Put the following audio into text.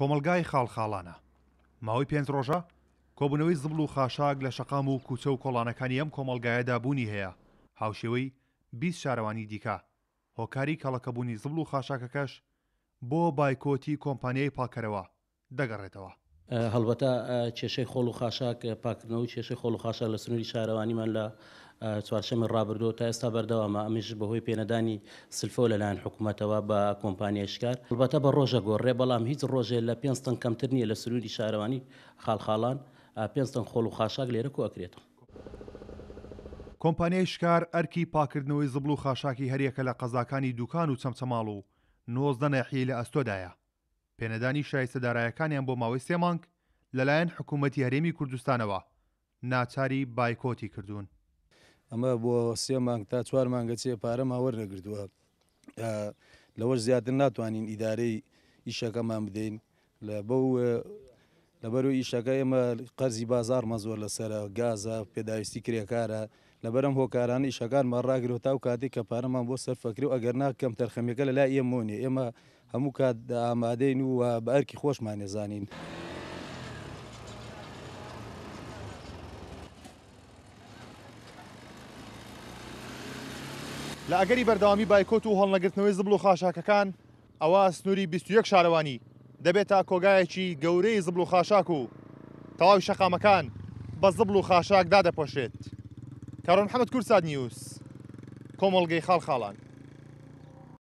کۆمەڵگای خاڵخاڵانە. ماوەی پێنج ڕۆژە کۆبوونەوەی زبڵ و خاشاک لە شەقام و کوچە و کۆڵانەکانی ئەم کۆمەڵگایەدا بوونی هەیە، هاوشێوەی 20 شارەوانی دیکە. هۆکاری کەڵەکەبوونی زبڵ و خاشاکەکەش بۆ بایکۆتی کۆمپانیای پاککەرەوە دەگەڕێتەوە. هەڵبەتە کێشەی خۆڵ و خاشاک، پاککردنەوەی کێشەی خۆڵ و خاشاک لە سنووری شارەوانیمان لە چوارشەمی ڕابردووە تا ئێستا بەردەوامە، ئەمەیش بەهۆی پێنەدانی سلفەوە لەلایەن حکوومەتەوە بە کۆمپانیای شکار. هەڵبەتە بە ڕۆژ ئەگۆڕێ، بەڵام هیچ ڕۆژێ لە پێنج تەن کەمتر نییە لە سنووری شارەوانی خاڵخاڵان پێنج تەن خۆڵ و خاشاک لێرە کۆئەکرێتەوە. کۆمپانیای شکار ئەرکی پاککردنەوەی زبڵ و خاشاکی هەریەکە لە قەزاکانی دوکان و چەمچەماڵ و 19 ناحیەی لە ئەستۆدایە. پێنەدانی شایستە دارایەکانیان بۆ ماوەی سێ مانگ لەلایەن حکوومەتی هەرێمی کوردستانەوە ناچاری بایکۆتی کردوون. ئەمە بۆ سێ مانگ تا چوار مانگە چێ پارەمان وەرنەگرتووە لەوەش زیاتر ناتوانین ئیدارەی ئیشەکەمان بدەین لە بەو لەبەرو ئیشەکە ئێمە قەرزی بازاڕمان زۆر لەسەرە، گازە، پێداویستی کرێکارە، لەبەرئەم هۆکارانە ئیشەکانمان ڕاگرەوە تاو کاتێک کە پارەمان بۆ سەرف ئەکرێ و ئەگەر نا کەمتەرخەمیەکە لەلای ئێمەوە نیە، ئێمە هەموو کات ئامادەین و بە ئەرکی خۆشمان ئەزانین. لە ئەگەری بەردەوامی بایکۆت و هەڵنەگرتنەوەی زبڵ و خاشاکەکان، ئەوا سنووری 21 شارەوانی دەبێتە کۆگایەکی گەورەی زبڵ و خاشاک و تەواوی شەقامەکان بە زبڵ و خاشاک دادەپۆشرێت. کارۆن محەمەد کوردسات نیوز، کۆمەڵگەی خاڵخاڵان.